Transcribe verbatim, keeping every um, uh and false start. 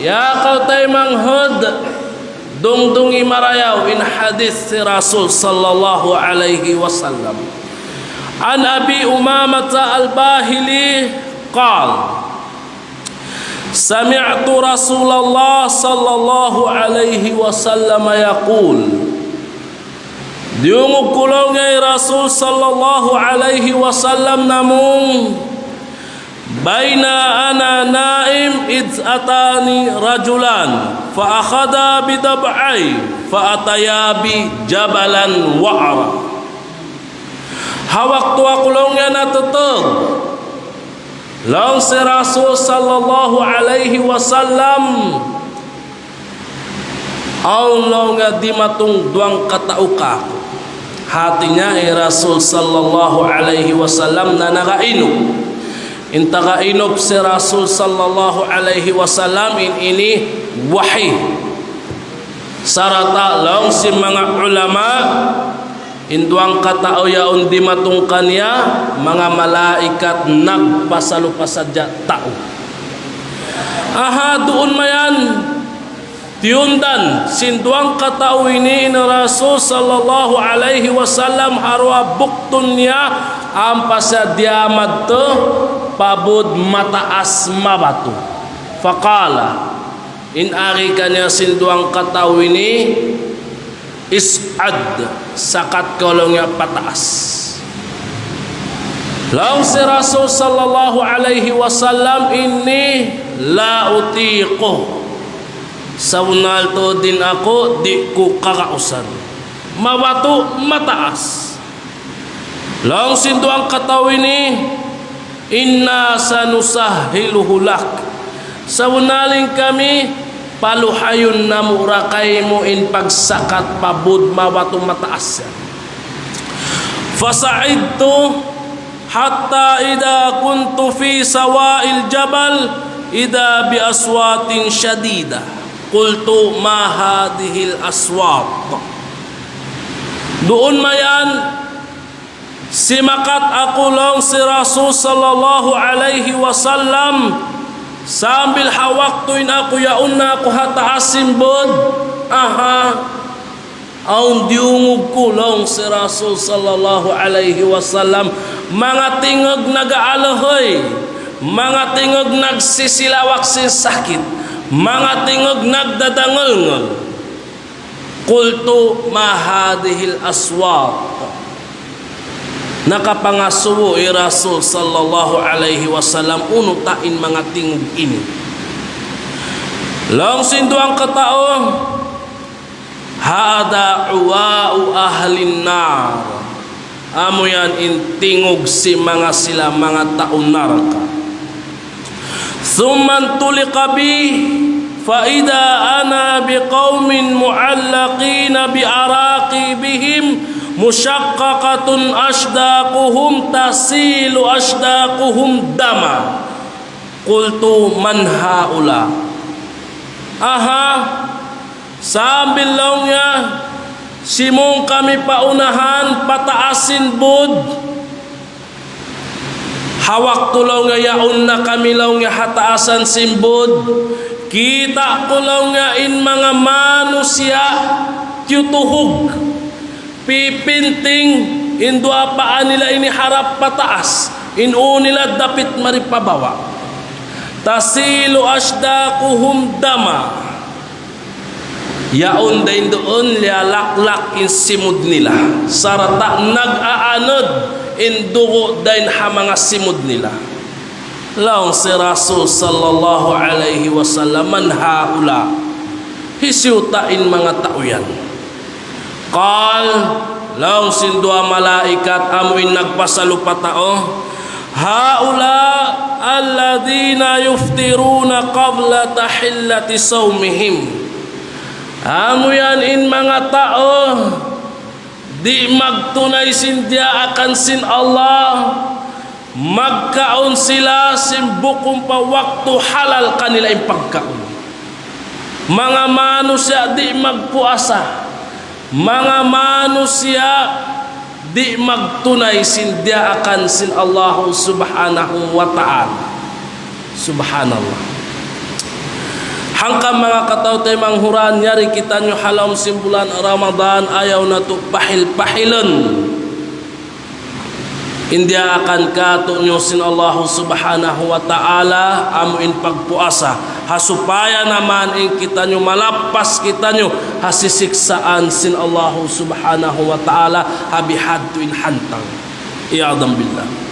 Ya kaw taymanghud, dungdungi marayaw in hadith sin Rasul sallallahu alayhi wasallam. عن أبي أمامة الباهلي قال: سمعت رسول الله صلى الله عليه وسلم يقول. Diyungug ku laung niya hi Rasul sallallahu alayhi wasallam namung, بينا أنا نائم إذ أتاني رجلان فأخذا بضبعي فأتيا بي جبلا وعرا. Ha waktu aku laung niya natutug, laung sin Rasul sallallahu alayhi wasallam, awn laung niya dimatung duwang katau kāku'. Hāti niya hi Rasul sallallahu alayhi wasallam na nagainup. In tagainup sin Rasul sallallahu alayhi wasallam in ini wahi. Sarta' laung sin manga ulama, in duwang katau yaun dimatung kaniya, manga malaikat nagpasalupa sadja tau. Aha, duun mayan, tiyundan sin duwang katau ini in Rasul sallallahu alayhi wasallam ha duwa buktun niya, ampa siya diyā madtu pa būd mataas mabatu. فقال, in agi kaniya sin duwang katau ini, اصعد, sakat kaw laung niya pataas. Laung sin Rasul sallallahu alayhi wasallam, إني لا أطيقه. Sabunnal tuud in aku, di' ku kagausan. Mabatu mataas. Laung sin duwang katau ini, إنا سنسهله لك. Sabunnal in kami, paluhayun namu' ra kaymu in pagsakat pa būd mabatu mataas. فصعدت حتى إذا كنت في سواء الجبل إذا بأصوات شديدة. قلت ما هذه الأصوات؟ Duun mayan, simakat aku laung sin Rasul sallallahu alayhi wasallam, sambil ha waktu in aku yaun na aku ha taas sin būd, aha, awn diyungug ku laung sin Rasul sallallahu alayhi wasallam, manga tingug nag-aaluhay, manga tingug nagsisilawak sin sakit, manga tingug nagdadangulngul. قلت ما هذه الأصوات؟ Nakapangasubu hi Rasul sallallahu alayhi wasallam, unu ta in manga tingug ini. Laung sin duwang katau, هذا عواء أهل النار. Amu yan in tingug sin manga sila manga tau narka'. ثم انطلق بي فإذا أنا بقوم معلقين بأراقيبهم مشققة أشداقهم تسيل أشداقهم دما. قلت من هؤلاء؟ Aha, sambil laung niya, simung kami pa unahan, pa taas sin būd. Ha waktu laung niya yaun na kami laung niya ha taasan sin būd, kita' ku laung niya in manga manusiya' tiyutuhug, pipinting in duwa paa nila ini harap pataas, in ū nila dapit mari pa bawa'. تسيل أشداقهم دما. Yaun dayn duun liyalaklak in simud nila, sarta' nag-aanud in dugu' dayn ha manga simud nila. Laung sin Rasul sallallahu alayhi wasallam, من هؤلاء؟ Hisiyu ta in manga tau yan? قال, laung sin duwa malaikat amu in nagpasalupa tau, هؤلاء الذين يفطرون قبل تحلة صومهم. Amu yan in manga tau di' magtunay sin diyaakan sin Allah, magkaun sila sin bukun pa waktu halal kanila in pagkaun. Manga manusiya' di' magpuasa, manga manusiya' di' magtunay sin diyaakan sin Allahu Subhanahu wa Ta'ala. Subhanallah. Hangkan manga kataw-taymanghuran, yari kitaniyu ha lawm sin bulan Ramadan, ayaw natu' pahil-pahilun in diyaakan kātu'niyu sin Allahu Subhanahu wa Ta'ala, amu in pagpuasa. Ha supaya na man in kitaniyu malappas kitaniyu ha sisiksaan sin Allahu Subhanahu wa Ta'ala, ha bihadtu in hantang. Iyadhan billah.